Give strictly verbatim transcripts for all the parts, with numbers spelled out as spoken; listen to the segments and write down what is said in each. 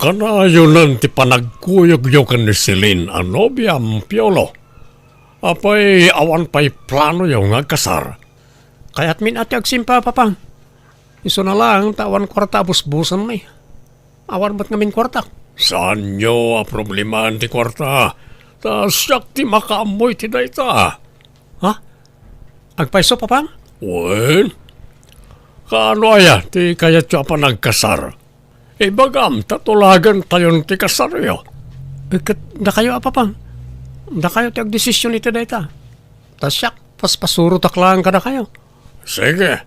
Kanayonan ti panagkuyogyo ken ni Celine a nobiam, Piolo. Apay awan pay planoyo nga agkasar? Kayatmin a ti agsimpa, Papang. Isuna laeng ta awan kuarta a busbusenmi. Awan met ngamin kuartak. Saanyo a problemaan ti kuarta, ta siak ti makaammo iti dayta. Ha? Agpayso, Papang? Wen, kaano aya ti kayatyo a panagkasar? Ibagam ta tulagentayon ti kasaryo. Eh, ket dakayo a, Papang? Dakayo ti agdesision iti dayta. Ta siak, paspasurotak laeng kadakayo. Sige,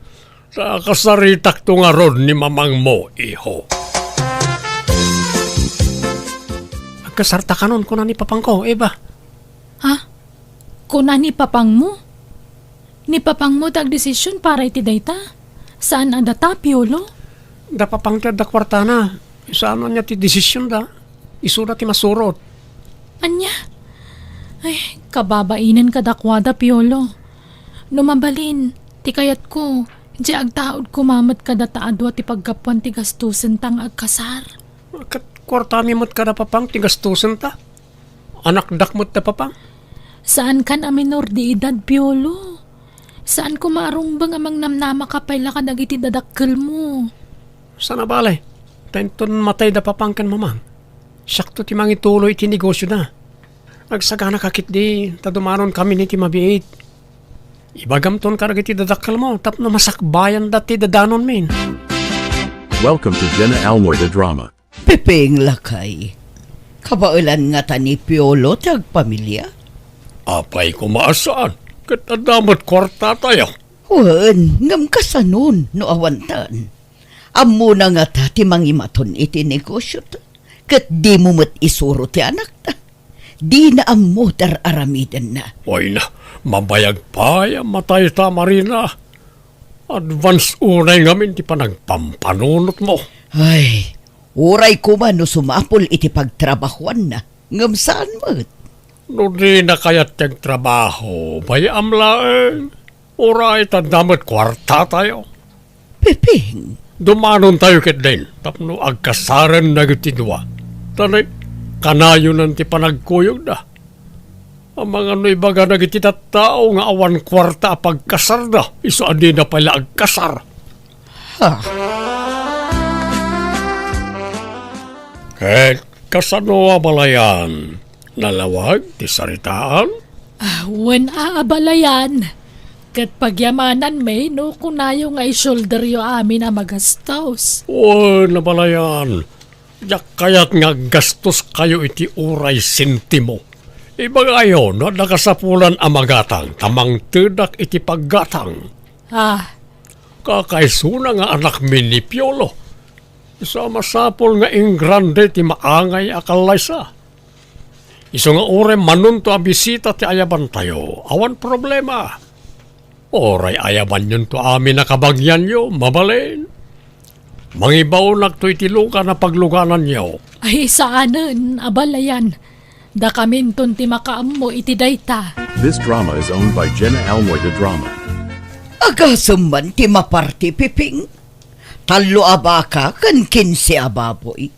ta kasaritakto ngarud ni mamangmo, iho. Agkasarta kanon, kuna ni Papangko, Eva. Ha? Kuna ni Papangmo? Ni Papangmo ti agdesision para iti dayta? Saan a data, Piolo? Da Papang ti adda kuartana. Saan ania ti desisionda? Isuda ti masurot. Ania? Ay, kababainen kadakuada, Piolo. No mabalin, ti kayatko, diay agtaud koma met kadata a dua ti paggapuan ti gastosenta nga agkasar. Ket kuartami met kada Papang ti gastosenta? Anakdak met da Papang? Saankan a minor de edad, Piolo. Saan koma a rumbeng a mangnamnamaka pay la kadagiti dadakkelmo. Saan a bale, ta inton matay da Papang ken Mamang, siakto ti mangituloy iti negosioda. Agsaganaka ketdi, ta dumanonkamin iti mabiit. Ibagamton kadagiti dadakkelmo tapno masakbayanda ti dadanonmin. Welcome to Jenna Almoy the Drama. Pepeng, lakay. Kabaelan ngata ni Piolo ti agpamilia? Apay koma a saan, ket adda met kuartatayo. Wen, ngem kasanon no awantan? Ammona ngata ti mangimaton iti negosiota, ket dimo met isuro ti anakta. Dina ammo ti ar-aramidenna. Ay na, mabayag pay a matayta, Marina. Advance unay ngamin ti panagpampanunotmo. Ay, uray koma no sumapul iti pagtrabahuanna, ngem saan met. No dina kayat ti agtrabaho, bay-am laeng. Uray ta adda met kuartatayo. Pepeng. Dumanontayo ketdin tapno agkasaren dagiti dua. Ta nay, kanayonan ti panagkuyogda. Amangan no ibaga dagiti tattao nga awan kuarta a pagkasarda, isu a dida pay la agkasar. Ha? Ket kasano a balayan? Nalawag ti saritaan? Ah, wen a, abalayan. Ket pagyamananmi no kunayo nga isulderyo amin a magastos. Wen, abalayan. Diak kayat nga aggastoskayo iti uray sentimo. Ibagayo no adda kasapulan a magatang ta mangtedak iti paggatang. Ah. Kakaisuna nga anakmi ni Piolo. Isu a masapul nga ingrande ti maangay a kallaysa. Isu nga uray manunto a bisita ti ayabantayo, awan problema. Uray ayabanyonto amin a kabagianyo, mabalin. Mangibaonakto iti lugan a paglugananyo. Ay, saanen, abalayan. Dakaminton ti makaammo iti dayta. This drama is owned by Jenna Almoy the Drama. Agasem man ti maparti, Piping. Tallo a baka ken kinse a baboy.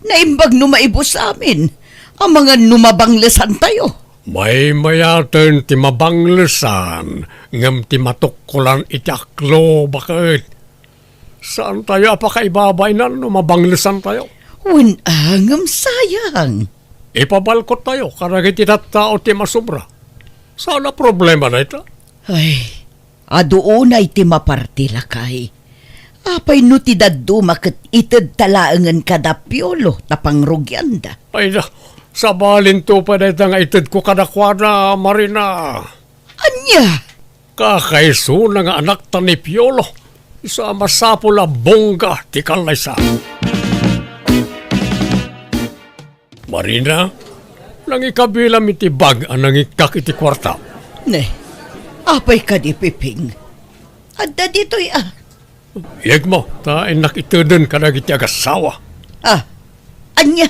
Naimbag no maibus amin, amangan no mabanglesantayo. Maymayaten ti mabanglesan, ngem ti matukkolan iti aklo, baket. Saantayo a pakaibabainan no mabanglesantayo? Wen a, ngem sayang. Ipabalkottayo kadagiti tattao ti masobra. Saan a problema dayta? Ay, adu unay ti maparti, lakay. Apay no ti dadduma ket itedta laengen kada Piolo ta pangrugianda? Ay da, sabalinto pay dayta nga itedko kadakuada, Marina. Ania? Kakaisuna nga anakta ni Piolo, isu a masapul a bongga ti kallaysa. Marina, nangikabilam iti bag a nangikkak iti kuarta. Ne, apay kadi, Piping? Adda ditoy a. Yegmo, ta innak iteden kadagiti agassawa. Ah, ania?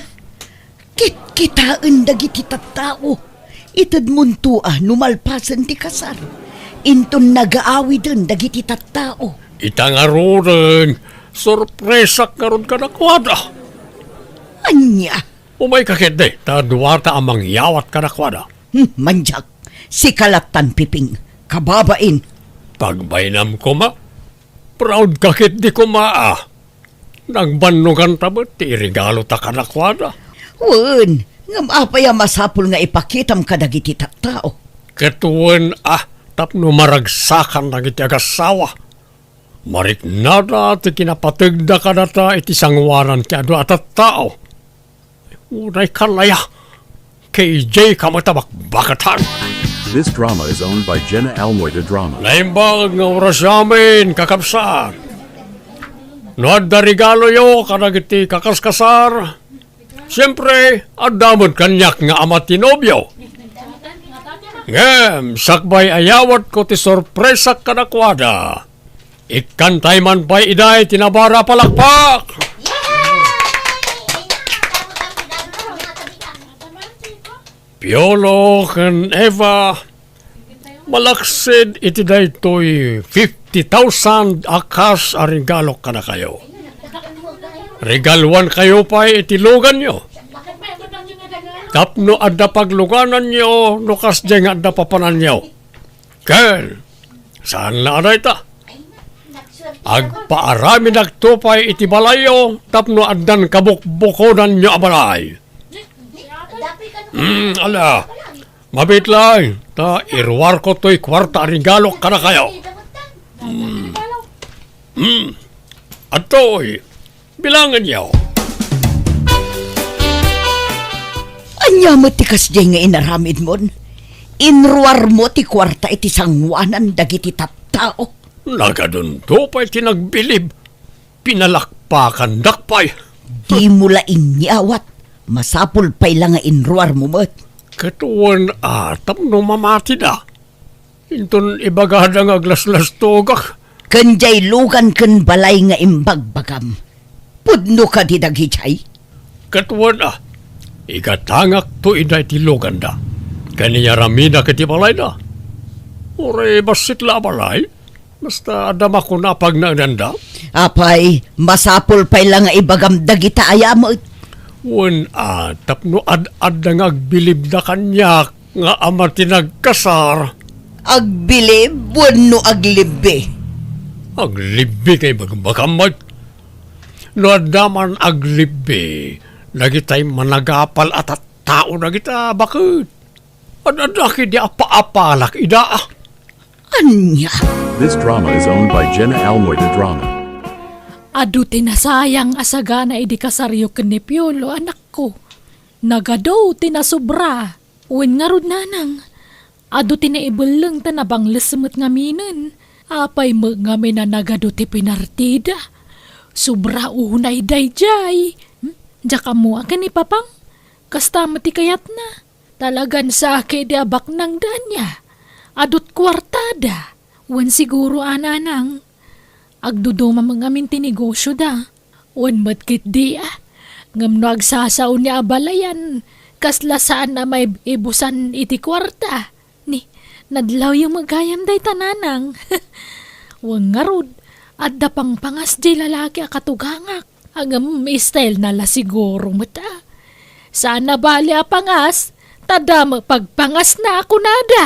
Kitkitaen dagiti tattao. Itedmonto a no malpasen ti kasar, inton nagaawiden dagiti tattao. Ita ngaruden, sorpresak ngarud kadakuada. Ania? Umayka ketdi, ta duata a mangyawat kadakuada. Hmm, mandiak. Sika lattan, Piping. Kababain. Pagbainam koma. Proud ka ketdi koma, a. Nagbannoganta met ti iregalota kadakuada. Wen, ngem apay a masapul nga ipakitam kadagiti tattao? Ket wen, a, tapno maragsakan dagiti agassawa. Mariknada ti kinapategda kadata iti sangoanan ti adu a tattao. Uray kalaya, K J ka met a bakbakatan. This drama is owned by Jenna Almoy de Drama. Naimbag nga oras amin, kakabsat. No adda regaloyo kadagiti kakaskasar, siempre, adda met kaniak nga ama ti nobio. Ngem, sakbay a yawatko ti sorpresak kadakuada. Ikkantay man pay iday ti nabara a palakpak! Piolo ken Eva, malaksid iti daytoy fifty thousand a cash a regalo kadakayo. Regaluankayo pay iti luganyo. Tapno adda paglugananyo no kasdiay nga adda papananyo. Ken, saan la a dayta. Agpaaramidakto pay iti balayyo tapno addan kabukbukodanyo a balay. Hmm, ala, mabiit laeng, ta iruarko toy kuarta a regalo kadakayo. Hmm. Hmm. Adtoy, bilangenyo. Ania met ti kasdiay nga inaramidmon? Inruarmo ti kuarta iti sangoanan dagiti tattao. Nagadunto pay ti nagbilib. Pinalakpakandak pay. Dimo la inyawat. Masapul pay la nga inruarmo met. Ket wen a tapno mamatida. Inton ibagada nga aglaslastogak. Ken diay lugan ken balay nga imbagbagam, pudno kadi dagidiay? Ket wen a, igatangakto ida iti luganda, ken iyaramidak iti balayda. Uray bassit la a balay, basta adda makuna a pagnaedanda. Apay, masapul pay la nga ibagam dagita aya met. Wen a, tapno ad-adda nga agbilibda kaniak, nga ama ti nagkasar. Agbilib wenno aglibbi? Aglibbi nga ibagbagam met. No adda man aglibbi, dagitay managapal a tattao dagita baket. Ad-adda ketdi a paapalak ida. Ania? This drama is owned by Jenna Almoy de Drama. Adu ti nasayang a sagana idi kasaryo ken ni Piolo, anakko. Nagadu ti nasobra. Wen ngarud, nanang, adu ti naibelleng ta nabangles met ngaminen. Apay met ngamin a nagadu ti pinartida? Sobra unay daydiay. Hmm? Diak ammo a ken ni Papang. Kasta met ti kayatna. Talagan saki di a baknangda ania. Adut kuartada. Wen siguro a, nanang. Agduduma met ngamin ti negosioda. Wen met ketdi a. Ngem no agsasaonen a balayan, kasla saan a maib-ibusan iti kuarta. Ni, nadlawyo met gayam dayta, nanang. Wen ngarud, adda pangpangas diay lalaki a katugangak. Ngem style na la siguro met a. Saan a bali a pangas, ta damo pagpangasna a kunada.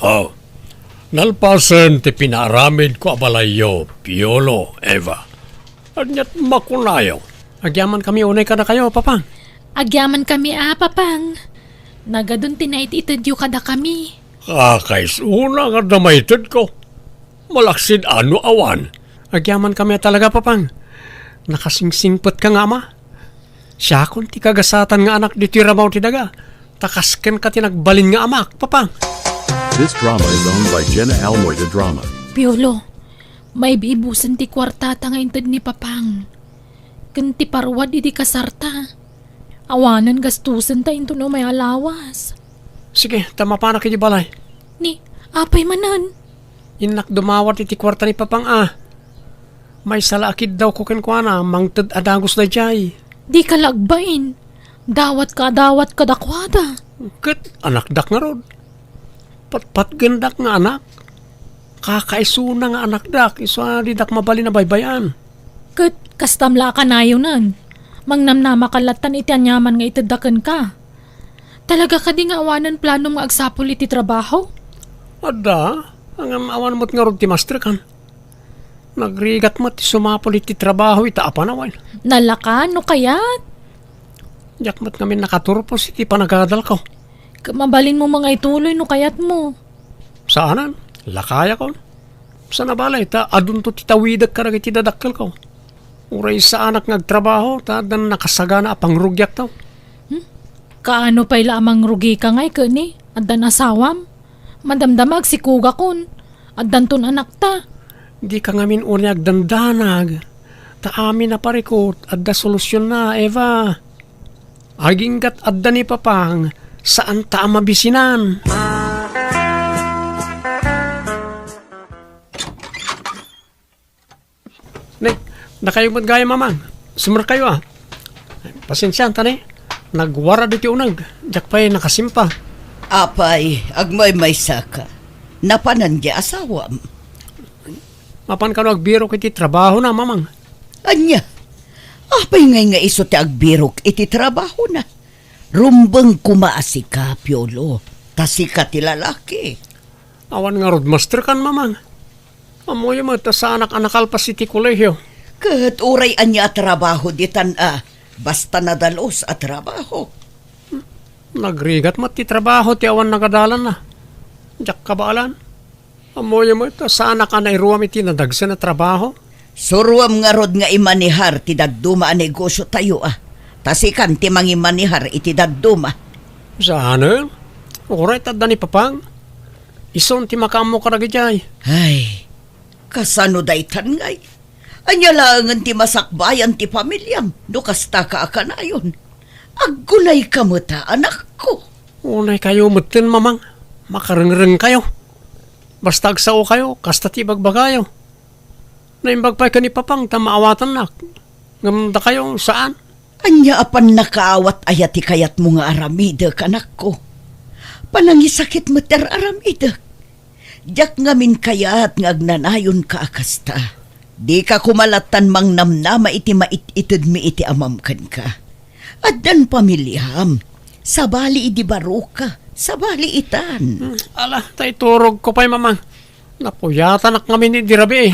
Oh, nalpasen ti pinaaramidko a balayyo, Piolo, Eva. Aniat makunayo? Agyamankami unay kadakayo, Papang. Agyamankami a, Papang. Nagadun ti naititedyo kadakami. Kakaisuna nga adda maitedko. Malaksid a no awan. Agyamankami a talaga, Papang. Nakasingsingpetka nga ama. Siakon ti kagasatan nga anak ditoy ramaw ti daga. Ta kas kenka ti nagbalin nga amak, Papang. This drama is owned by Jenna Almoy de Drama. Piolo, maib-ibusen ti kuartata nga inted ni Papang. Ken ti parwad iti kasarta. Awanen gastosenta inton umay a lawas. Sige, ta mapanak iti balay. Ni, apay manen? Innak dumawat iti kuarta ni Papang a. Maysa la a kiddawko kenkuana, mangted a dagus daydiay. Dika la agbain. Dawatka a dawat kadakuada. Ket anakdak ngarud. Patpatgendak nga anak. Kakaisuna nga anakdak, isu a didak mabalin a baybay-an. Ket kastam la a kanayonan. Mangnamnama ka lattan iti aniaman nga itedda kenka. Talaga kadi nga awanen planom nga agsapul iti trabaho? Adda, ngem awan met ngarud ti masterkan. Nagrigat met ti sumapul iti trabaho ita a panawen. Nalaka no kayat? Diak met ngamin nakaturpos iti panagadalko. Ket mabalinmo nga ituloy no kayatmo. Saanen, lakayakon. Sana balay, ta adunto ti tawidek kadagiti dadakkelko. Uray saanak nga agtrabaho, ta addan nakasagana a pangrugiakto. Hmm? Kaano pay la a mangrugika ngay ket ni? Addan asawam? Madamdama agsikugakkon. Addanton anakta. Dika ngamin uray agdandanag. Ta amin a parikut, adda solusionna, Eva. Aginggat adda ni Papang, saanta a mabisinan. Ne, dakayo met gayam, Mamang. Sumerkayo, a. Pasensianta ne. Nagwarad iti uneg. Diak pay nakasimpa. Apay, agmaymaysaka. Napanan di asawam. Mapan kano agbirok iti trabahona, Mamang. Ania? Apay ngay nga isu ti agbirok iti trabahona? Rumbeng koma a sika, Piolo. Ta sika ti lalaki. Awan ngarud masterkan, Mamang. Ammoyo met a saanak a nakalpas iti kolehio. Ket uray ania a trabaho ditan a, basta nadalus a trabaho. Nagrigat met ti trabaho ti awan nagadalanna. Diak kabaelan. Ammoyo met a saanak a nairuam iti nadagsen a trabaho. Suroam ngarud nga imanehar ti dadduma a negosiotayo, a. Ta sikan ti mangimanehar iti dadduma. Saanen? Uray ta adda ni Papang. Isun ti makaammo kadagijay. Ay, kasano daytan ngay? Ania laengen ti masakbayan ti familiam no kastaka a kanayon? Aggunayka met a, anakko. Unaykayo metten, Mamang. Makarengrengkayo. Basta agsaokayo, kasta ti ibagbagayo. Naimbag pay ken ni Papang ta maawatannak. Ngem dakayo, saan? Ania a pannakaawat aya ti kayatmo nga aramidek, anakko? Panangisakit met ti ar-aramidek. Diak ngamin kayat nga agnanayonka a kasta. Dika koma lattan mangnamnama iti mait-itedmi iti amam kenka. Addan familiam. Sabali idi baroka. Sabali itan. Hmm, ala, ta iturogko pay, Mamang. Napuyatanak ngamin idi rabii.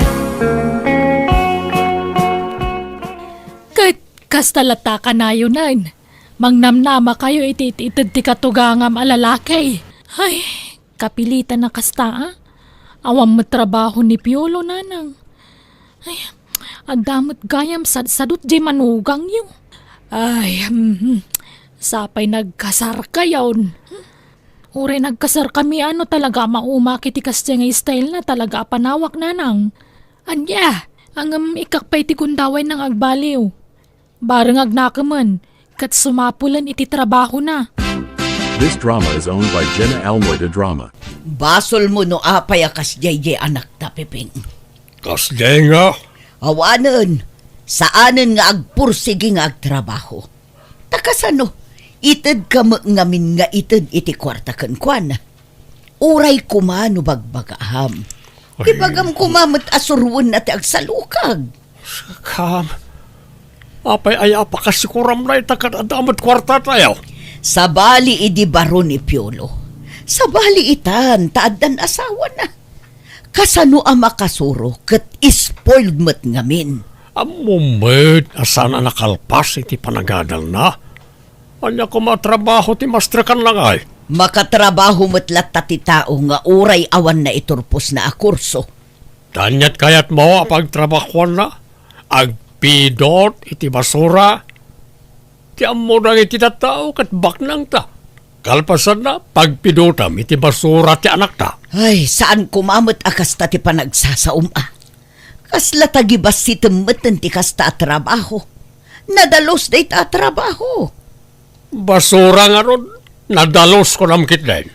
Ket kasta latta kanayonen. Mangnamnamakayo iti it-ited ti katugangam a lalaki. Ay, kapilitan a kasta, a. Awan met trabaho ni Piolo, nanang. Ay, adda met gayam sadsadot diay manugangyo. Ay, mhm. Sapay nagkasarkayon. Uray nagkasarkami, ano, talaga a maumak iti kasdiay nga style na, talaga a panawak, nanang. Ania, ngem ikkak pay ti gundaway nang agbaliw. Bareng agnakemen, ket sumapulen iti trabahona. This drama is owned by Jenna Almoy de Drama. Basolmo no apay a kasdiay diay anakta, Pepeng. Kasdiay nga? Awanen, saanen nga agpursigi nga agtrabaho. Ta kasano, itedka met ngamin nga ited iti kuarta kenkuana. Uray koma no bagbagaam. Ay. Ibagam koma met a suroenna ti agsalukag. Sakam. Apay aya a pakasikuram dayta ket adda met kuartatayo? Sabali idi baro ni Piolo. Sabali itan ta addan asawana. Kasano a makasuro ket spoiled met ngamin? Ammom met a saan a nakalpas iti panagadalna. Ania koma a trabaho ti masterkanna ngay? Makatrabaho met latta ti tao nga uray awan naiturposna a kurso. Ania ti kayatmo a pagtrabahoanna? Agpidot iti basura? Ti ammo dagiti tattao ket baknangta. Kalpasanna, pagpidotam iti basura ti anakta. Ay, saan koma met a kasta ti panagsasaom, a. Kasla tagibassitem metten ti kasta a trabaho. Nadalus dayta a trabaho. Basura ngarud, nadalus kunam ketdin.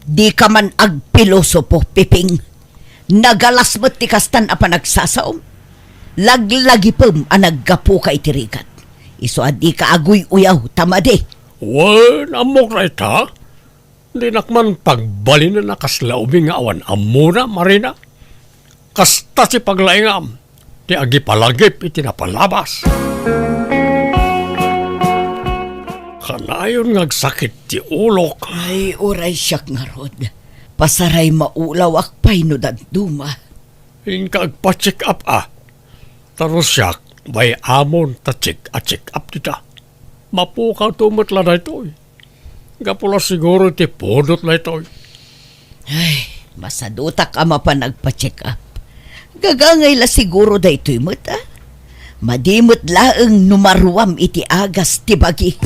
Dika man agpilosopo, Piping. Nagalas met ti kastan a panagsasaom. Laglagipem a naggapuka iti rigat. Isu a dika aguy-uyaw ta madi. Wen, ammok dayta. Dinak man pagbalinen a kasla ubing nga awan ammona, Marina. Kasta ti paglaingam ti agipalagip iti napalabas. Kanayon nga agsakit ti ulok. Ay, uray siak ngarud. Pasaray maulawak pay no dadduma. Inka agpa-check up a. Ta no siak, bay-amon ta check a check up dita. Mapukawto met la daytoy. Gapu la siguro iti pudot daytoy. Ay, masadutak a mapan agpa-check up. Gagangay la siguro daytoy met, a? Madi met laeng no maruam iti agas ti bagi.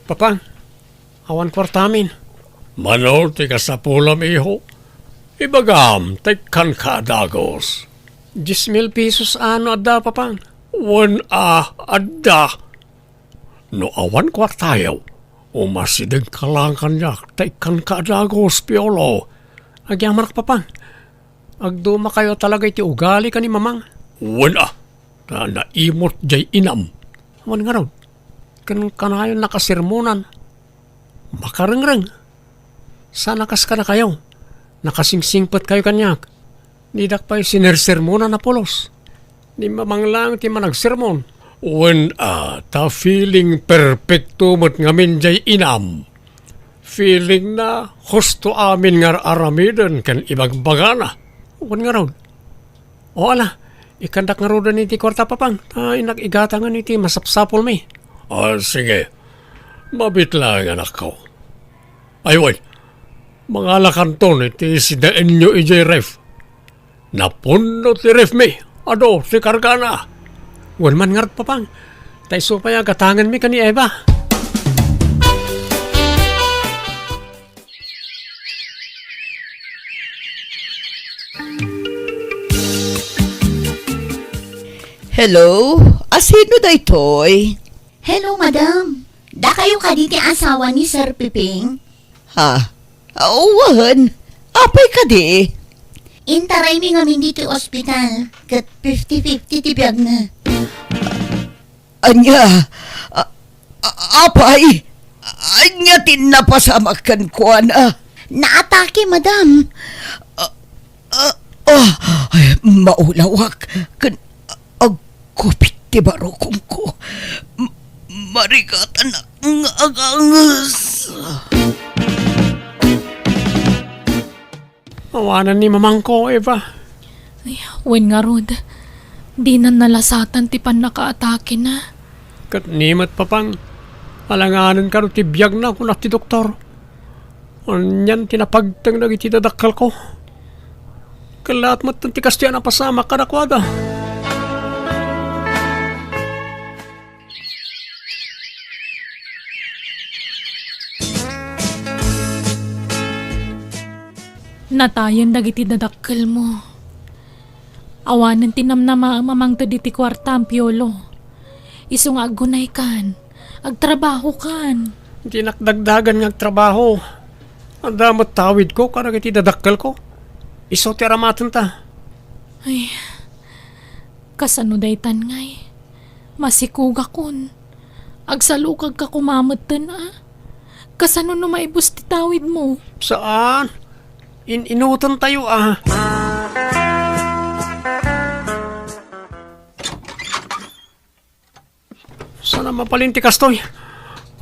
Papa, awan kuartamin. Mano ti kasapulam, iho? Ibagam, ta ikkanka a dagus. Dies mil pesos a no adda, Papa? Wen a, adda. No awan kuartayo, umasidegka laeng kaniak, ta ikkanka a dagus, Piolo. Agyamanak, Papa. Agdumakayo talaga iti ugali ken ni Mamang. Wen a, ta naimot jay inam. Wen ngarud, ken kanayon nakasermonan. Makarengreng. Saan a kas kadakayo, nakasingsingpetkayo kaniak. Didak pay sinersermonan a pulos. Ni Mamang laeng ti managsermon. Wen a, ta feeling perfecto met ngamin jay inam. Feeling na husto amin nga ar-aramiden ken ibagbagana. Wen ngarud. O ala, ikkandak ngaruden iti kuarta, Papang, ta innak igatangen iti masapsapulmi. Ah, sige. Mabiit laeng, anakko. Ay, wen, mangalakanton iti sidaenyo idiay ref. Napunno ti refmi. Adu ti kargana. Wen man ngarud, Papang. Ta isu pay a gatangenmi ken ni Eva. Hello? Asino daytoy? Hello, madam. Dakayo kadi ti asawa ni Sir Piping? Ha? Awan. Apay kadi? Intaraymi ngamin ditoy ospital, ket fifty fifty ti biagna. Ania? A-, a-, apay? Ania ti napasamak kenkuana? Naatake, madam. A-, a-, a-, ay, maulawak. Ken Agkupit ti barukongko. M-, marigatanak nga aganges. Awanan ni mamangko, Eva. Ay, wen ngarud, dinan nalasatan ti pannakaatakena. Ket ni met, Papang, alanganen kano ti biagna, kuna ti doktor. Anian ti napagteng dagiti dadakkelko? Kellaat metten ti kastoy a napasamak kadakuada. Natayen dagiti dadakkelmo. Awanen ti namnamaem a mangted iti kuartam, Piolo. Isu nga aggunaykan, agtrabahokan. Dinak dagdagan nga agtrabaho. Adda met tawidko kadagiti dadakkelko. Isu ti aramatenta. Ay, kasano daytan ngay? Masikugakon. Agsalukagka koma metten a. Kasano no maibus ti tawidmo? Saan. In-inutentayo a. Saan a mabalin ti kastoy?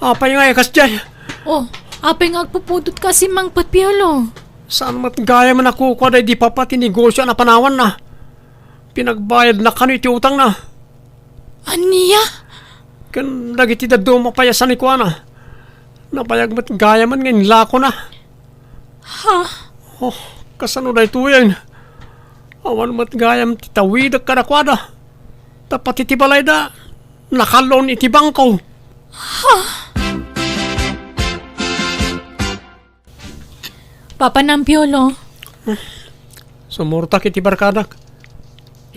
Apay nga ikas jay? Oh, apay nga agpupudot ka si Mang Patpiolo? Saan met gayam a kukua daydi papa ti negosyo a napanawanna? Pinagbayadna kano iti utangna. Ania? Ken dagiti dadduma pay a sanikuana. Nabayag met gayamen nga inlakona. Ha? Oh, kasano daytoyen? Awan met gayam ti tawidek kadakuada. Ta pati ti balayda, nakallon iti bangko. Ha? Papa Nampiolo. Sumurtak iti barkadak.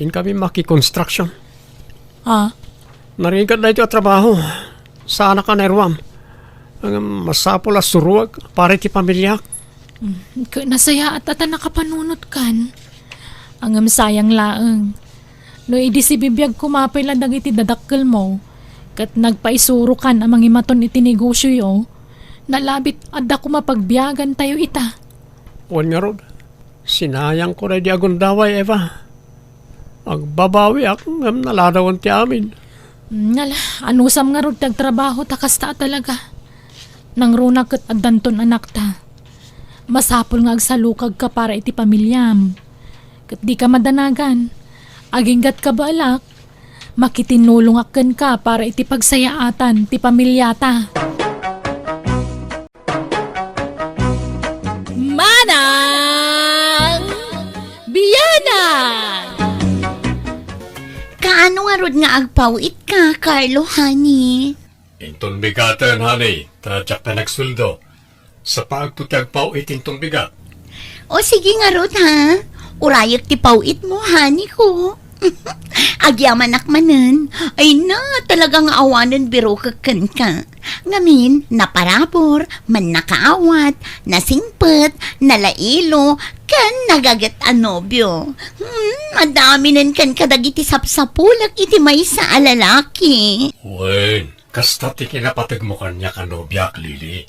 Inkami makikonstruction. Ah? Narigat daytoy a trabaho. Saanak a nairuam. Ngem masapul a suruek para iti pamiliak. Mm, ket nasayaat a ta nakapanunotkan. Ngem sayang laeng. No idi sibibiag koma pay la dagiti dadakkelmo, ket nagpaisurokan a mangimaton iti negosioyo, nalabit adda koma pagbiagantayo ita. Wen ngarud, sinayangko daydi agundaway, Eva. Agbabawiak ngem naladawen ti amin. Ngala, anusam ngarud ti agtrabaho ta kasta a talaga. Nangruna ket addanton anakta. Masapul nga agsalukagka para iti pamiliam. Ket dika madanagan. Aginggat kabaelak, makitinulongak kenka para iti pagsayaatan ti pamiliata. Manang Bianang! Kaano ngarud nga agpaw-itka, Carlo, honey? Inton bigaten, honey, ta diak pay nagsueldo. Sapaagto ti agpaw-it inton bigat. O, sige ngarud, ha? Urayek ti paw-itmo, honey ko. Agyamanak manen. Ay na, talaga nga awanen birokek kenka. Ngamin, naparabur, mannakaawat, nasingpet, nalailo, ken nagaget a nobio. Hmm, adda aminen kenka dagiti sapsapulek iti maysa a lalaki. Wen, kasta ti kinapategmo kaniak a nobiak, Lily.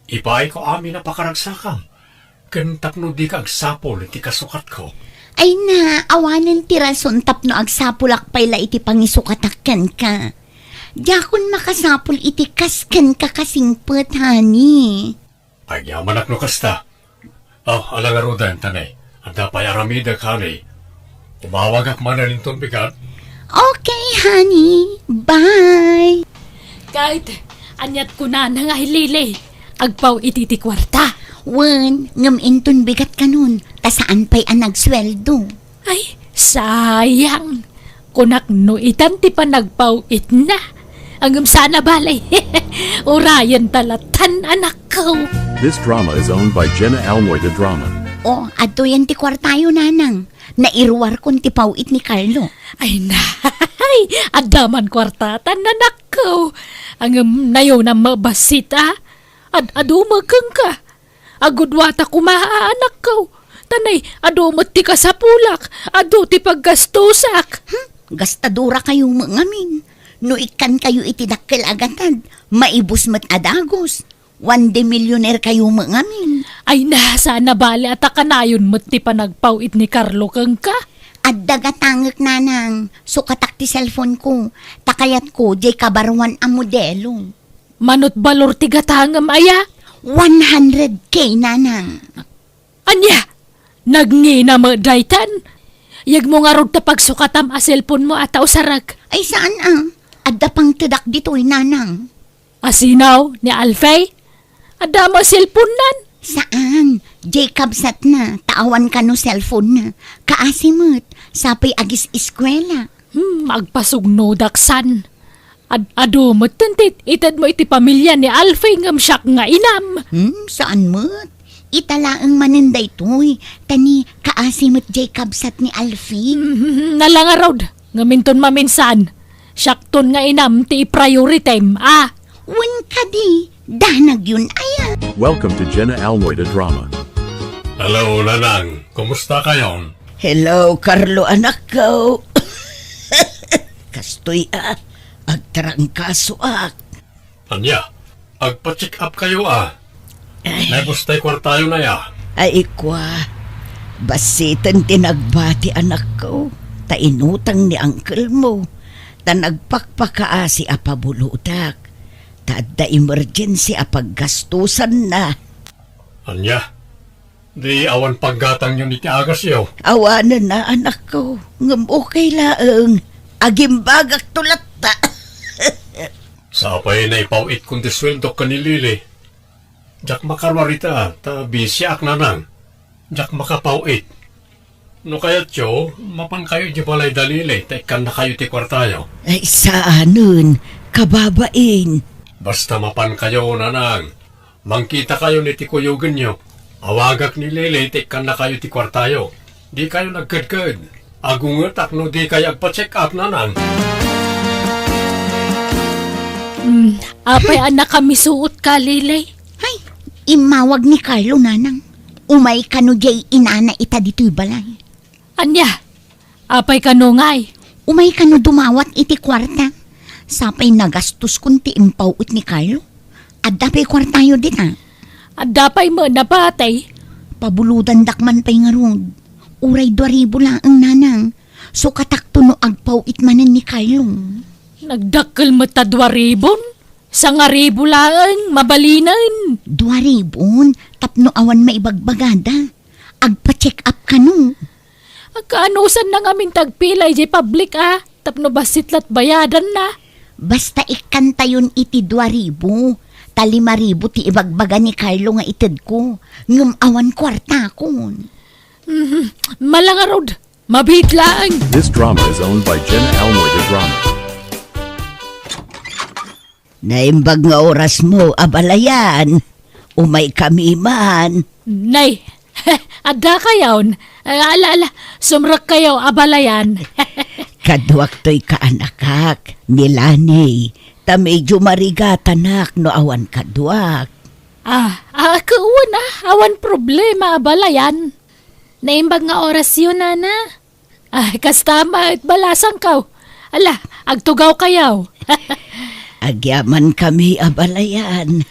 Ipaayko amin a pakaragsakam, ken tapno dika agsapul iti kasukatko. Ay na, awanen ti rason tapno agsapulak pay la iti pangisukatak kenka. Diakon makasapul iti kas kenka kasingpet, honey. Agyamanak no kasta. Oh, ala ngaruden, tanay. Adda pay aramidek, honey. Umawagak manen inton bigat. Okay, honey. Bye. Ket, aniat kunana nga hi Lily? Agpaw-it iti kuarta. Wen, ngem inton bigat kanon, ta saan pay a nagsueldo. Ay, sayang. Kunak no itan ti panagpaw-itna. Ngem saan a bale. Urayenta latan, anakko. This drama is owned by Jenna Almoy de Drama. Oh, adtoyen ti kuartayo, nanang. Nairuarkon ti paw-it ni Carlo. Ay, nay, adda man kuartatan, anakko. Ngem nayonam met bassit, a? Ad-adu met kenka. Agudwata koma, anakko. Tanay, adu met ti kasapulak, adu ti paggastusak. Hmm? Gastadorakayo met ngamin. No ikkankayo iti dakkel a gatad, maibus met a dagus. One day millionaire kayo met ngamin. Ay na, saan a bale a ta kanayon met ti panagpaw-it ni Carlo kenka. Adda gatangek, nanang. Sukatak ti cellphone ko. Ta kayatko, diay kabaruan a modelo. Manut balor ti gatangem aya? One hundred K, nanang. Ania? Nagngina met daytan? Yegmo ngarud ta pagsukatam a cellphone-mo a ta usarek. Ay, saan a? Adda pangtedak ditoy, nanang. Asino? Ni Alfie? Adda met cellphone-nan? Saan. Diay kabsatna, ta awan kano cellphone-na. Kaasi met, sapay agis-eskuela. Hmm, agpasugnodak san. Ad-, adu metten ti itedmo iti pamilia ni Alfie ngem siak nga inam. Hmm, saan met? Ita laeng manen daytoy, ta ni kaasi met diay kabsat ni Alfie. Hmm, nala ngarud, ngem inton maminsan, siakton nga inam ti i-priority-m, a? Wen kadi, danagyon aya. Welcome to Jenna Almoy de Drama. Hello, Nanang. Kumusta kayon? Hello, Carlo, anakko. Kastoy a, agtarangkasoak. Ania, agpa-check up kayo a. Ay. Naibus tay kuartayo na ya. Ay, kwa. Bassiten ti nagbati, anakko. Ta inutang ni uncle-mo. Ta nagpakpakaasi a pabulodak. Ta adda emergency a paggastusanna. Ania? Di awan paggatangyon iti agasyo? Awanen a, anakko. Ngem okay laeng. Agimbagakto latta. Sapay naipaw-itkon ti sueldok ken ni Lily. Diak makaruar ita, ta bisiak, Nanang. Diak makapaw-it. No kayatyo, mapankayo idiay balay da Lily, ta ikkannakayo ti kuartayo. Ay, saanen, kababain. Basta mapankayo, Nanang. Mangkitakayon iti kuyogenyo. Awagak ni Lily ta ikkannakayo ti kuartayo. Dikayo nagkedked. Agungetak no dikay agpa-check up, Nanang. Hmm, apay a nakamisuotka, Lily? Hay, immawag ni Carlo, Nanang. Umay kano diay inana ita ditoy balay. Ania? Apay kano ngay? Umay kano dumawat iti kuarta. Sapay nagastoskon ti impaw-et ni Carlo. Adda pay kuartayo dita? Adda pay met napatay. Pabulodandak man pay ngarud. Uray dua ribu laeng, nanang. Sukatakto no agpaw-et manen ni Carlo. Nagdakkel met ta dua ribon? Sangaribu laeng, mabalinen. Dua ribon, tapno awan maibagbagada. Agpa-check up kano. Agkaanusan na ngamin ti agpila idiay public, a, tapno bassit la't bayadanna. Basta ikkantayon iti dua ribu, ta lima ribu ti ibagbaga ni Carlo nga itedko, ngem awan kuartakon. Mhm. Mala ngarud, mabiit laeng. This drama is owned by Jenna Almoy de Drama. Naimbag nga orasmo, abalayan. Umaykami man. Nay, adda kayon. Ala, ala, sumrekkayo, abalayan. Kaduaktoy kaanakak, ni Lani. Ta medyo marigatanak no awan kaduak. Ah, ah, kawan, ah, awan problema, abalayan. Naimbag nga orasyo, nana. Ah, kasta met, balasangko. Ala, agtugawkayo. Agyamankami, abalayan.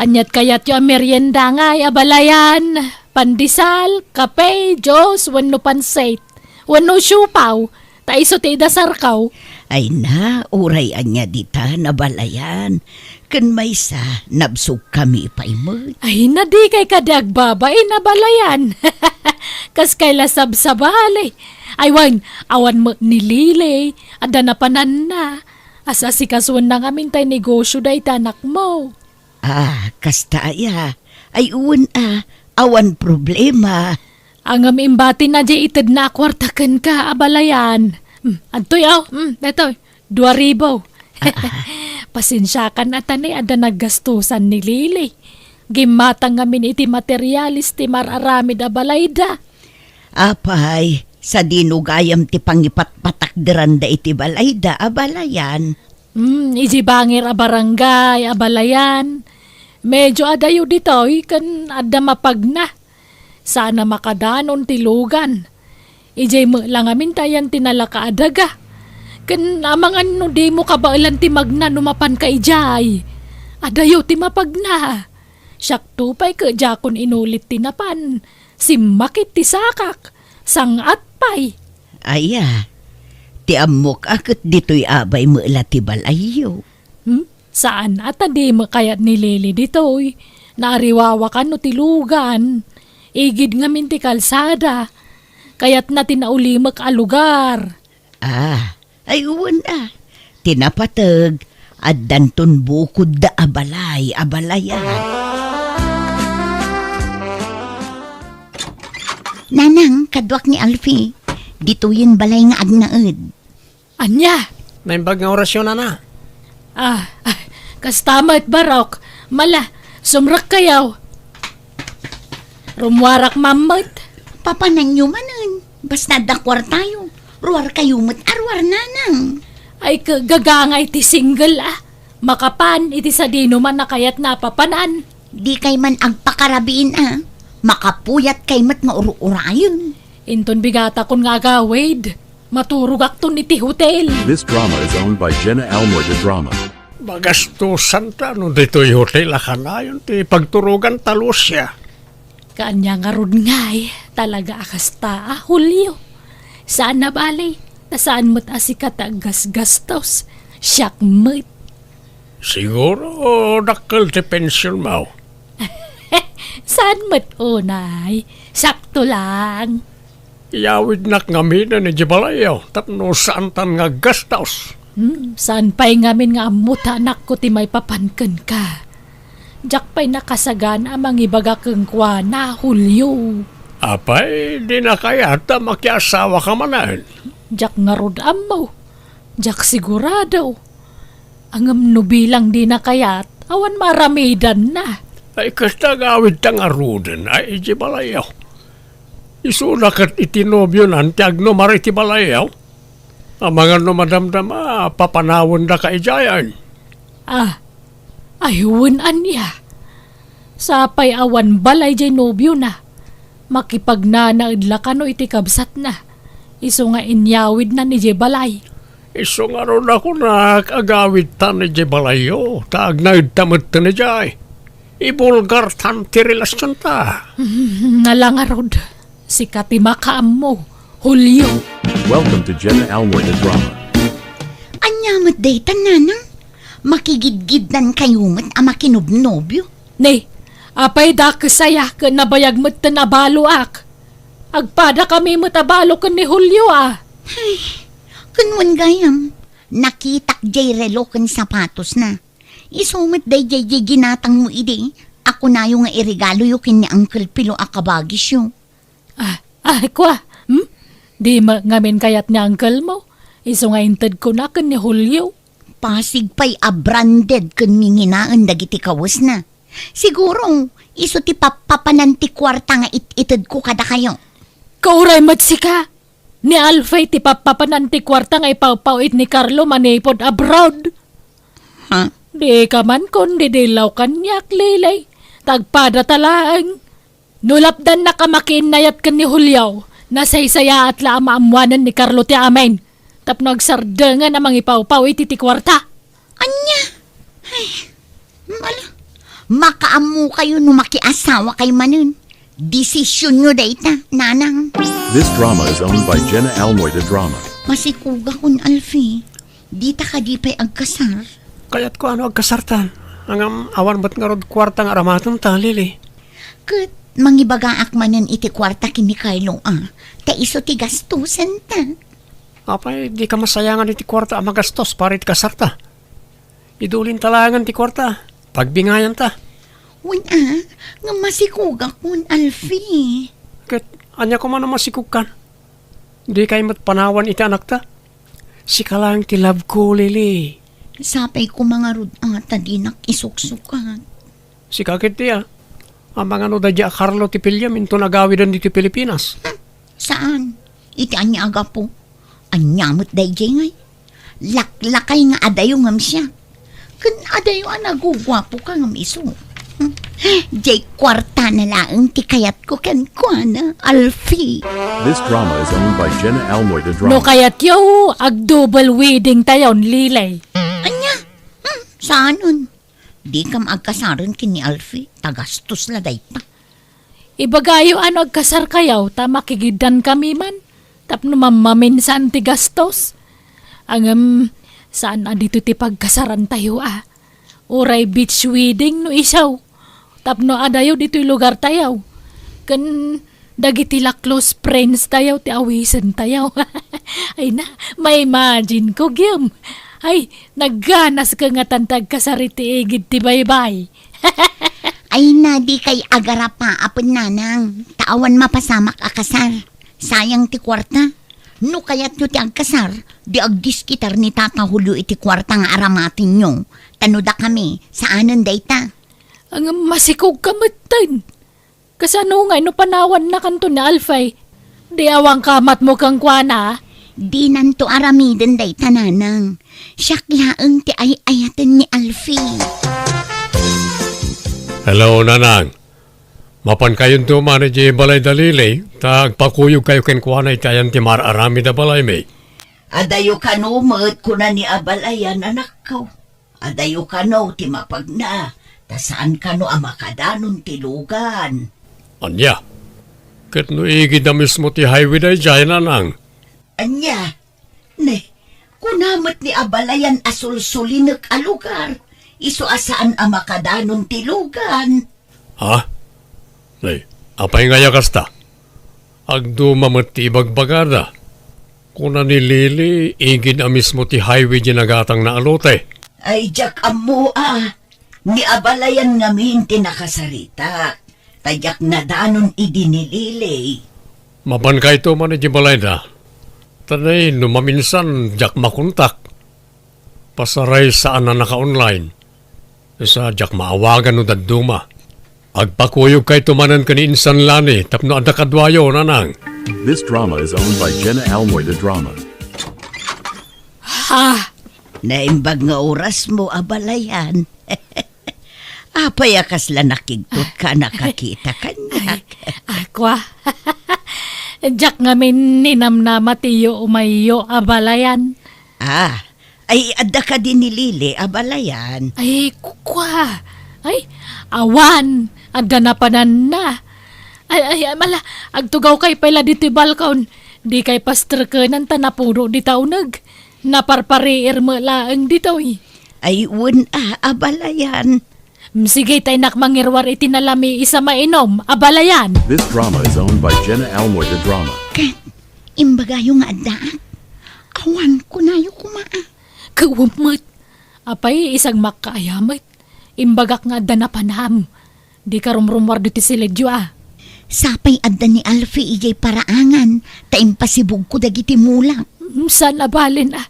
Ania't kayatyo a merienda ngay, abalayan? Pandesal, kape, juice, wenno pansit, wenno siopaw, ta isu ti idasarko. Ay na, uray ania ditan, abalayan. Ken maysa, nabsogkami pay met. Ay, na dikay kadi agbabain, abalayan. Kaskay la sabsabali. Ay, wen, awan met ni Lily, adda napananna. As-asikasuenna ngamin tay negosio dayta anakmo. Ah, kasta aya? Ay, wen a, awan problema. Ngem imbatina diay itedna a kuarta kenka, abalayan. Hmm, adtoy, aw. Hmm, daytoy. Dua ribu. Pasensiakan a ta ni adda naggastusan ni Lily. Gimmatang ngamin iti materialis ti mar-aramid a balayda. Apay, sadino gayam ti pangipatpatakderanda iti balayda, abalayan? Hmm, idiay bangir a barangay, abalayan. Medyo adayo ditoy ken adda mapagna. Saan a makadanon ti lugan. Idiay met la ngamin ta ayan ti nalaka a daga. Ken amangan no dimo kabaelan ti magna no mapanka idiay. Adayo ti mapagna. Siakto pay ket diakon inulit ti napan. Simmakit ti sakak. Sang-at pay. Aya, ti ammok a ket ditoy abay met la ti balayyo. Hmm? Saan a ta di met kayat ni Lily ditoy. Naariwawakan no ti lugan. Igid ngamin ti kalsada. Kayatna ti naulimek a lugar. Ah, ay wen a. Ti napateg, addanton bukodda a balay, abalayan. Nanang, kaduak ni Alfie. Ditoyen balay nga agnaed. Ania? Naimbag nga orasyon, nana. Ah, ah, kasta met, barok. Mala, sumrekkayo. Rummuarak man met. Papananyo manen. Basta adda kuartayo. Ruarkayo met a ruar, nanang. Ay, ka-, gagangay ti single, ah. Makapan iti sadino man a kayatna a papanan. Dikay man agpakarabiin a. Makapuyatkay met nga ur-urayen. Inton bigatakon nga agawid, maturogakton iti hotel. This drama is owned by Jenna Almoy de Drama. Magastusanta no ditoy hotel a kanayon ti pagturoganta, Lucia. Kaanya ngarud ngay, talaga a kasta a, Julio. Saan a bale, ta saan met a sika ti aggasgastos. Siak met. Siguro, dakkel ti pensionmo. Saan met unay? Sakto lang. Iyawidnak ngaminen idiay balayyo tapno saantan nga aggastos. Hmm, saan pay ngamin nga ammo ta anakko ti maipapan kenka? Diak pay nakasagana a mangibaga kenkuana, Julio. Apay, dina kayat a makiasawaka manen? Diak ngarud ammo. Diak sigurado. Ngem no bilang dina kayat, awan maaramidanna. Ay, kasta agawidta ngaruden, ay, idiay balayyo. Isuna ket iti nobionan ti agnumar iti balayyo. Amangan no madamdama, papanawendaka idiayen. Ah, ay, wen ania? Sapay awan balay diay nobiona. Makipagnanaed la kano iti kabsatna, isu nga inyawidna idiay balay. Isu ngarud a kunak, agawidtan idiay balayyo, ta agnaedta metten idiay. Ibulgartan ti relasionta. Nala ngarud, sika ti makaammo, Julio. Welcome to Jenna Almoy the Drama. Ania met dayta, nanang? Makigidgiddan kayo met a makinobnobio? Ne, apay dakes aya ket nabayag metten a baloak? Agpada kami met a balo ken ni Julio a. Ay, ken wen gayam, nakitak jay relo ken sapatosna. Isu met dayjay jay ginatangmo idi a kunayo nga iregaloyo ken ni Uncle Pilo a kabagisyo. Ah, ah, kua, hmm? Di ma-, ngamin kayat ni uncle mo? Isu nga intedko na ken ni Julio. Pasig pay a branded ken nginginaen dagiti kawesna. Siguro, isu ti pappapanan ti kuarta nga it-itedko kadakayo. Kauray met sika, ni Alfie ti pappapanan ti kuarta nga ipawpawit ni Carlo manipud abroad. Ha? Di ka man kun didillaw kaniak, Lily. Ta agpada ta laeng. No lapdannaka makiinnayat ken ni Julio, nasaysayaat la a maammoanen ni Carlo ti amin. Tapno agsardengen a mangipawpaw iti ti kuarta. Ania? Ay, ala, makaammokayo no makiasawakay manen. Desisionyo dayta, nanang. This drama is owned by Jenna Almoy the Drama. Masikogakon, Alfie. Dita kadi pay agkasar? Kayatko a no agkasartan. Ngem awan met ngarud kuarta nga aramatenta, Lily. Ket mangibagaak manen iti kuarta ken ni Carlo a, ta isu ti gastosenta. Apay, dika masayangan iti kuarta a magastos para iti kasarta? Idulinta laengen ti kuarta. Pagbingayanta. Wen a, nga masikogakon, Alfie. Ket ania koma no masikogkan? Dikay met panawan iti anakta? Sika laeng ti love ko, Lily. Sapay koma ngarud a ta dinak isuksukat. Sika ket ti a, amangan no daydi a Carlo ti piliem inton agawiden ditoy Pilipinas. Hmm, saan? Iti ania a gapu? Ania met daydiay ngay? Laklakay nga adayo ngem siak. Ken adayo a naguguapoka ngem isu. Hmm, diay kuartana laeng ti kayatko kenkuana, Alfie. This drama is owned by Jenna Almoy the Drama. No kayatyo, ag-double wedding tayon, Lily. Ania? Hmm, saanen? Dikam agkasaren ken ni Alfie, ta gastos la dayta. Ibagayo a no agkasarkayo, ta makigiddankami man, tapno mammaminsan ti gastos. Ngem, saan a ditoy ti pagkasarantayo a. Uray beach wedding no isu. Tapno adayo ditoy lugartayo. Ken dagiti la close friends tayo ti awisentayo. Ay na, ma-imagine ko, Gem. Ay, nagganas ka nga tan ti agkasar iti igid ti baybay. Ay na, dikay agarapa, apo nanang. Ta awan mapasamak a kasar. Sayang ti kuarta. No kayatyo ti agkasar, di agdiskitar ni Tata Julio iti kuarta nga aramatenyo. Ta no dakami, saanen dayta. Ngem masikog ka metten. Kasano ngay no panawannakanto ni Alfie? Di awan kamatmo kenkuana? Dinanto aramiden dayta, nanang. Siak laeng ti ay-ayaten ni Alfie. Hello, nanang. Mapankayonto man idiay balay da Lily, ta agpakuyogkayo kenkuana iti ayan ti mar-aramid a balaymi. Adayo kano met, kuna ni abalayan, anakko. Adayo kano ti mapagna, ta saan kano a makadanon ti lugan. Ania? Ket no igid a mismo ti highway daydiay, nanang? Ania? Ne, kuna met ni abalayan a sulsulinek a lugar, isu a saan a makadanon ti lugan. Ha? Nay, apay ngay a kasta? Agduma met ti ibagbagada. Kuna ni Lily, igid a mismo ti highway di nagatangna a lote. Ay, diak ammo a. Ni abalayan ngamin ti nakasaritak. Ta diak nadanon idi ni Lily. Mapankayto man iti balayda. Ta nay, no maminsan, diak makontak. Pasaray saan a naka-online. Sa diak maawagan no dadduma. Agpakuyogkayto manen ken ni Insan Lani tapno adda kaduayo, nanang. This drama is owned by Jenna Almoy the Drama. Ha! Naimbag nga orasmo, abalayan. Apay a kasla nakigtot ka a nakakita kaniak? Ay, akua. Diak ngamin ninamnama ti iyo umayyo, abalayan. Ah, ay, adda kadi ni Lily, abalayan? Ay, kua. Ay, awan. Adda napananna. Ay, ay, ay, mala, agtugawkay pay la ditoy balkon. Dikay pasterkenan ta napuno dita uneg. Naparpariir met laeng ditoy. Ay, wen a, abalayan. Mm, sige, ta innak mangiruar iti nalamiis a mainom, abalayan. This drama is owned by Jenna Almoy de Drama. Ket, imbagayo nga addaak. Awan kunayo koma a. Kawan met. Apay, isag makkaaya met. Imbagak nga adda napanam. Dika rumrumuar ditoy siledyo a. Sapay adda ni Alfie idiay paraangan, ta impasibugko dagiti mulak. Mm, saan a balen a.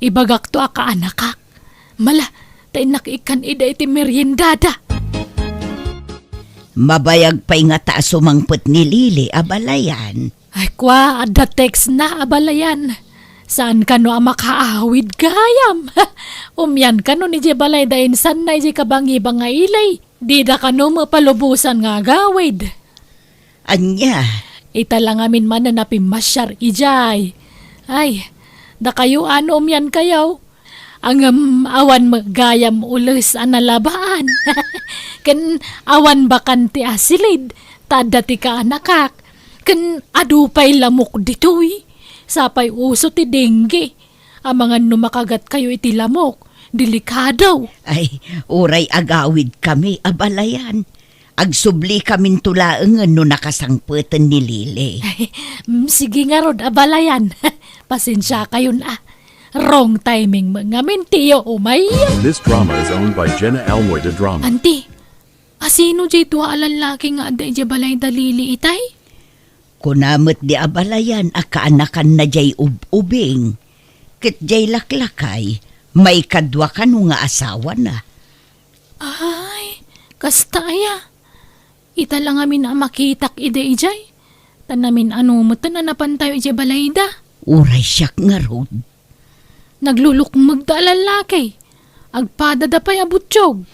Ibagakto a kaanakak. Mala, ta innak ikkan ida iti meriendada. Mabayag pay ngata a sumangpet ni Lily, abalayan. Ay, kua, adda text na, abalayan. Saan kano a makaawid gayam? Umian kano idiay balayda insan na idiay kabangibang nga ili. Dida kano mapalubosan nga agawid. Ania? Ita la ngamin manen a pimmasiar idiay. Ay, dakayo a no umiankayo. Ngem awan met gayam ules a nalabaan. Ken awan bakante a silid, ta adda ti kaanakak. Ken adu pay lamok ditoy. Sapay uso ti dengue. Amangan no makagatkayo iti lamok, delikado. Ay, uray agawidkami, abalayan. Agsubli kaminto laengen no nakasangpeten ni Lily. Mm, sige ngarud, abalayan. Pasensiakayon a. Wrong timing met ngamin ti iyo umay. This drama is owned by Jenna Almoy de Drama. Anti, asino diay dua a lallaki nga adda idiay balayda Lily itay? Kuna met di abalayan a kaanakanna diay ub-ubing. Ket diay laklakay, maikadua kano nga asawana. Ay, kasta aya. Ita la ngamin a makitak idi idiay. Ta namin-ano metten a napantayo idiay balayda. Uray siak ngarud. Naglulukmegda a lallaki. Agpadada pay a butiog.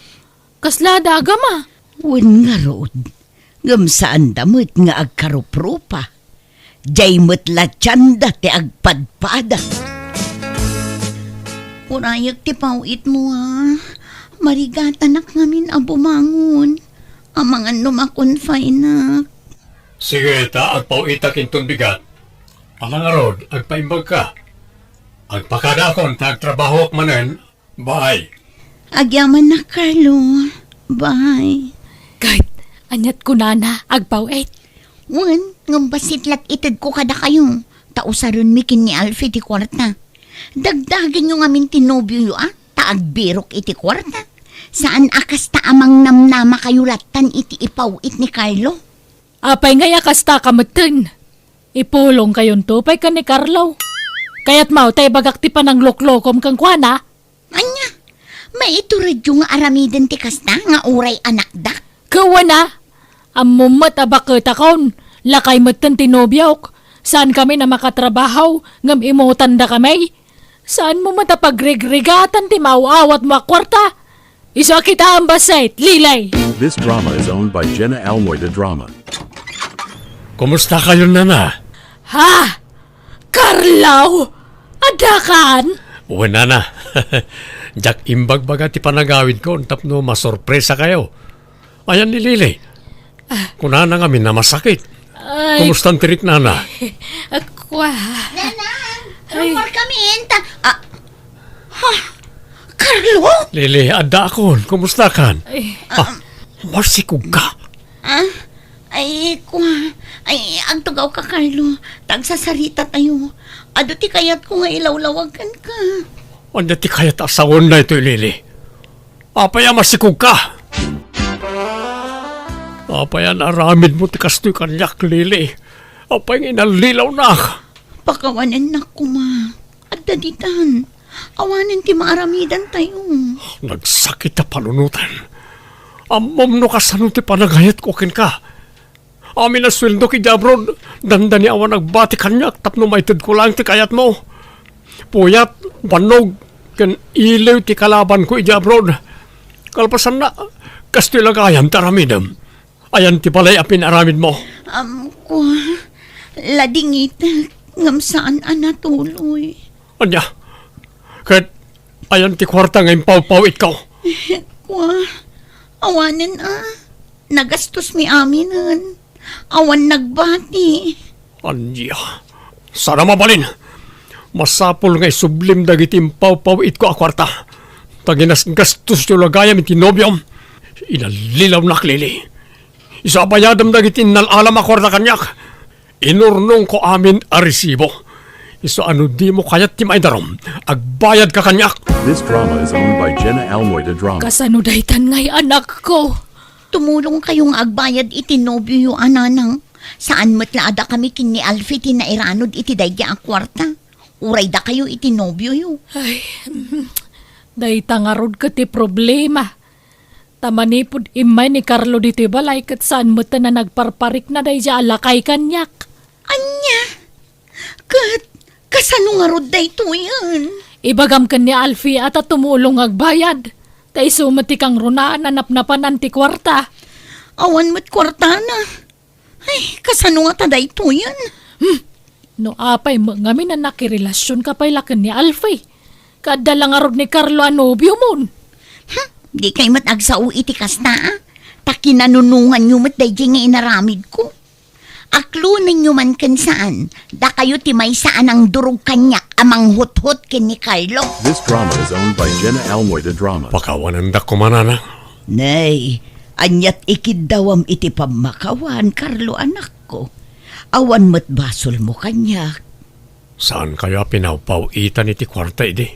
Kaslada a gama. Wen ngarud, ngem saanda met nga agkaruprupa. Diay met la tianda ti agpadpada. Urayek ti paw-itmo a. Marigatanak ngamin a bumangon. Amangan no makonfineak. Sige, ta agpaw-itak inton bigat. Ala ngarud, agpaimbagka. Agpakadaakon ta agtrabahoak manen. Bye. Agyamannak, Carlo. Bye. Ket, aniat kunana, agpaw-it? Wen, ngem bassit la't itedko kadakayo, ta usarenmi ken ni Alfie ti kuarta. Dagdagenyo ngamin ti nobioyo a, ta agbirok iti kuarta. Saan a kasta a mangnamnamakayo lattan iti ipaw-it ni Carlo. Apay ngay a kasta ka metten? Ipulongkayonto pay ken ni Carlo. Kayatmo ta ibagak ti panangloklokom kenkuana? Ania? Maituredyo nga aramiden ti kasta nga uray anakdak? Kawana, ammom met a baketakon, lakay metten ti nobiok. Saankami a makatrabaho, ngem imutandakami. Saanmo met a pagrigrigaten ti maaw-awatmo a kuarta? Isu a kitaem bassit, Lily! This drama is owned by Jenna Almoy de Drama. Kumustakayon, nana? Ha? Carlo! Addakan? Wen, nana. Diak imbagbaga ti panagawidkon tapno masorpresakayo. Ayan ni Lily. Ah. Kunana ngamin a masakit. Ay. Kumustan ti riknana? Akua. Nanang, ay. Rumor kami, inta. Ah. Ha? Carlo? Lily, addaakon. Kumustakan? Ay. Ah, masikog ka? Ah? Ay, kua. Ay, agtugaw ka, Carlo. Tagsasaritatayo. Adu ti kayatko nga ilawlawag kenka. Ania ti kayat a sawen daytoy, Lily? Apay a masikog ka? Apay a naaramidmo ti kastoy kaniak, Lily? Apay nga inallilawnak? Pakawanennak koma. Adda ditan. Awanen ti maaramidantayo. Nagsakit a panunoten. Ammom no kasano ti panagayatko kenka. Amin a sueldok idiay abroad, dandani awan agbati kaniak tapno maitedko laeng ti kayatmo. Puyat, bannog, ken iliw ti kalabanko idiay abroad. Kalpasanna, Kastoy la gayam ti aramidem. Ayan ti balay a pinaramidmo? Am, kua, ladingitek, ngem saan a natuloy. Ania? Ket ayan ti kuarta nga impawpaw-itko? Kua, awanen a. Nagastosmi aminen. Awan nagbati. Ania? Saan a mabalin. Masapul nga isublim dagiti impawpaw-itko a kuarta. Ta ginasgastosyo la gayam iti nobiom. Inallilawnak, Lily. Isu a bayadem dagiti innal-alam a kuarta kaniak. Inurnongko amin a resibo. Isu a no dimo kayat ti maidarum, agbayadka kaniak. This drama is owned by Jenna Almoy de Drama. Kasano daytan ngay, anakko? Tumulongkayo nga agbayad iti nobioyo a nanang. Saan met la a dakami ken ni Alfie ti nairanod iti daydi a kuarta. Uray dakayo iti nobioyo. Ay, dayta ngarud ket ti problema. Ta manipud immay ni Carlo ditoy balay ket saan met a nagparparikna daydi a lakay kaniak. Ania? Ket kasano ngarud daytoyen? Ibagam ken ni Alfie a ta tumulong nga agbayad. Ta isu met ti kangrunaan a napnapanan ti kuarta. Awan met kuartana. Ay, kasano ngata daytoyen? Hmm. No apay met ngamin a nakirelasionka pay la ken ni Alfie? Kaadda la ngarud ni Carlo a nobiomon. Hmm, dikay met agsao iti kasta, a? Ta kinanunonganyo met daydi nga inaramidko. Aklonenyo man ken saan, dakayo ti maysa a nangdurog kaniak a manghuthot ken ni Carlo. This drama is owned by Jenna Almoy de Drama. Pakawanendak koma, nanang. Nay, aniat ikiddawam iti pammakawan, Carlo, anakko? Awan met basolmo kaniak. Saankayo a pinawpaw-itan iti kuarta idi?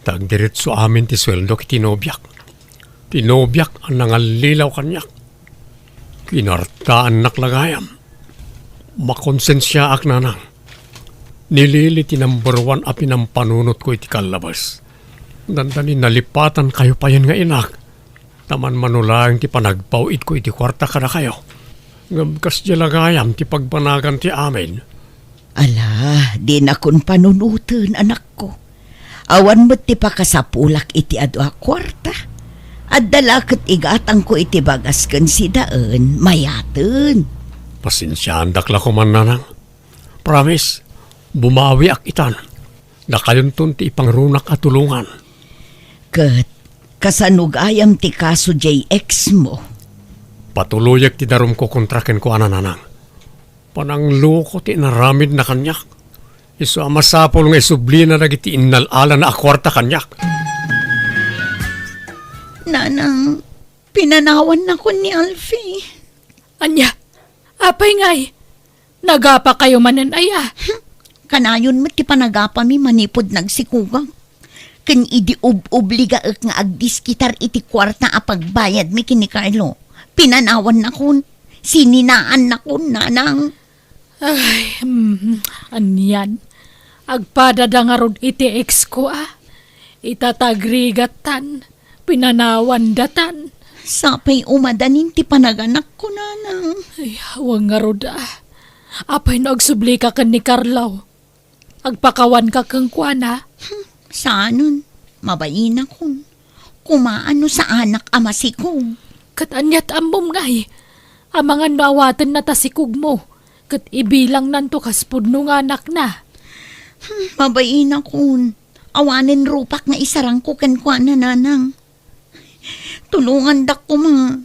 Ta agdiretso amin ti sueldok iti nobiak. Ti nobiak a nangallilaw kaniak. Kinartaannak la gayam. Makonsensiaak, nanang. Ni Lily ti number one a pinampanunotko iti kallabes. Dandani nalipatankayo payen nga inak. Ta manmano laeng ti panagpaw-itko iti kuarta kadakayo. Ngem kasdiay la gayam ti pagbanagan ti amin. Ala, dinakon panunoten, anakko. Awan met ti pakasapulak iti adu a kuarta. Adda la ket igatangko iti bagas ken sidaen, mayaten. Pasensiaandak la koma, nanang. Promise, bumawiak itan. Dakayonton ti ipangrunak a tulongan. Ket kasano gayam ti kaso jay ex mo? Patuloyek ti darumko kontra kenkuana, nanang. Panangloko ti inaramidna kaniak. Isu a masapul nga isublina dagiti innal-alana a kuarta kaniak. Nanang, pinanawannakon ni Alfie. Ania? Apay ngay? Nagapakayo manen aya? Hmm, kanayon met ti panagapami manipud nagsikogak. Ken idi ub-obligaek nga agdiskitar iti kuarta a pagbayadmi ken ni Carlo, pinanawannakon, sininaannakon, nanang. Ay, mm, anian. Agpadada ngarud iti ex ko, a. Itatagrigattan, pinanawandatan. Sapay umadanin ti panaganakko, nanang. Ay, awan ngarud, a. Apay no agsublika ken ni Carlo? Agpakawanka kenkuana? Hmm, saanen. Mabainakon. Kumaan no saanak a masikog. Ket aniat ammom ngay? Amangan no awatenna ta sikogmo, ket ibilangnanto kas pudno nga anakna. Hmm, mabainakon. Awanen rupak nga isarangko kenkuana, nanang. Tulongandak koma.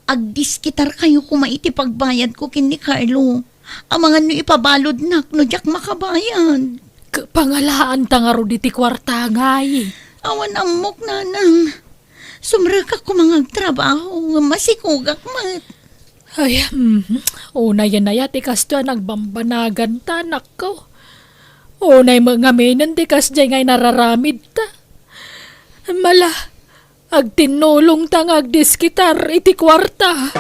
Agdiskitarkayo koma iti pagbayadko ken ni Carlo. Amangan no ipabaludnak no diak makabayad. Ket pangalaanta ngarud iti kuarta ngay? Awan ammok, nanang. Sumrekak koma nga agtrabaho, ngem masikogak met. Ay, mhm. Unayen aya ti kastoy a nagbambanaganta, anakko. Unay met ngaminen ti kasdiay nga inararamidta. Mala, agtinnulongta nga agdiskitar iti kuarta.